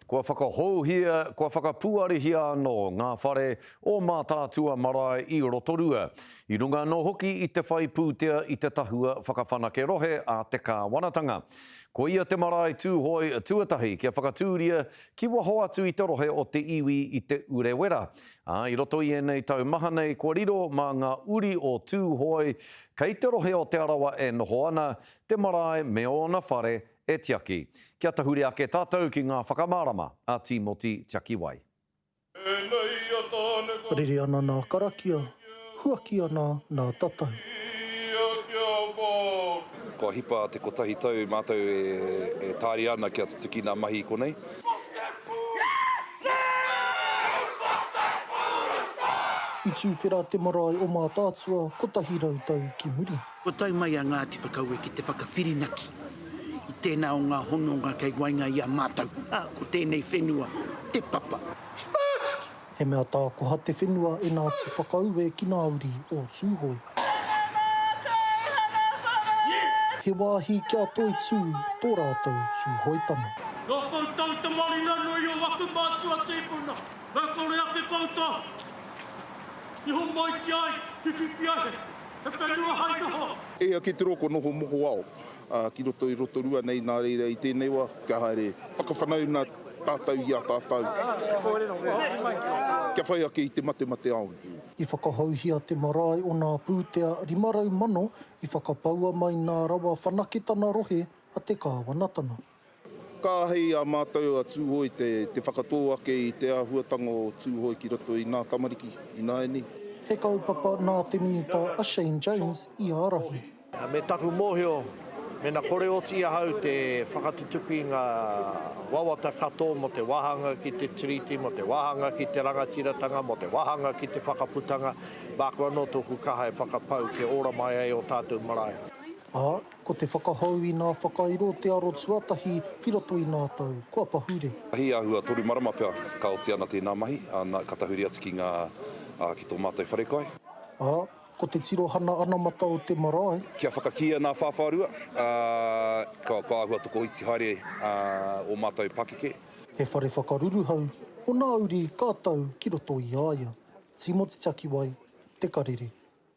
Kua whakahouhia, kua whakapuarehia anō ngā whare o Mātaatua Marae i Rotorua, i runga anō hoki i te whai pūtea i te Tahua Whakawhanake Rohe a te Kāwanatanga. Koia te marae Tūhoe tuatahi kia whakatūria ki waho atu i te rohe o te iwi i Te Urewera, ā, i roto i ēnei tau maha nei kua riro mā ngā uri o Tūhoe kei te rohe o Te Arawa e noho ana, te marae me ōna whare e tiaki. Kia tahuri ake tātou ki ngā whakamārama a Tīmoti Tiakiwai. Rere ana nā karakia, huaki ana nā tatau. Kua hipa te kotahi tau mātou e tāria ana kia tutuki nā mahi i konei. I tūwhera te marae o Mātaatua 100 tau ki muri. Kua tae mai a Ngāti Whakaue ki te whakawhirinaki i tēnā o ngā hononga kei waenga i a mātou, ā, ko tēnei whenua te papa. He mea tākoha te whenua e Ngāti Whakaue ki ngā uri o Tūhoe. He wāhi kia toitū tō rātou Tūhoetanga. Nō koutou te marina nui o aku mātua tīpuna, me kore ake koutou i homai ki ai, i whiwhi ai he whenua hai noho. Eia ki te roko noho mohoao ki roto i Rotorua nei nā reira i tēnei wā kia haere whakawhanauna tātou i a tātou kia whai ake i te matemate aone. I whakahouhia te marae o nā pūtea 500 mano i whakapaua mai nā rawa whanaketana rohe a te kāwanatana. Ka āhei a mātou a Tūhoe te whakatō ake i te āhuatanga o Tūhoe ki roto i nā tamariki ināianei. He kaupapa nā te Minita a Shane Jones i ārahi. Me taku mōhio, mena kore oti ahau te whakatutuki i ngā wawata katoa mō te wāhanga ki te Tiriti, mō te wāhanga ki te rangatiratanga, mō te wāhanga ki te whakaputanga, māku anō tōku kaha e whakapau kia ora mai ai ō tātou marae. Ā, Ko te whakahou i nā whakairo te aro tuatahi i roto i nā tau kua pahure. He āhua toru marama pea ka oti ana tēnā mahi, ā, ka tahuri atu ki ngā, ā, ki tō mātou wharekai. Ā, ko te tirohana anamata o te marae. Kia whakakīia nā whāwhārua, ā, kua, kua āhua tokoiti haere, ā, ō mātou pakeke. He whare whakaruruhau o nā uri ka tau ki roto i a ia. Tīmoti Takiwai, Te Karere.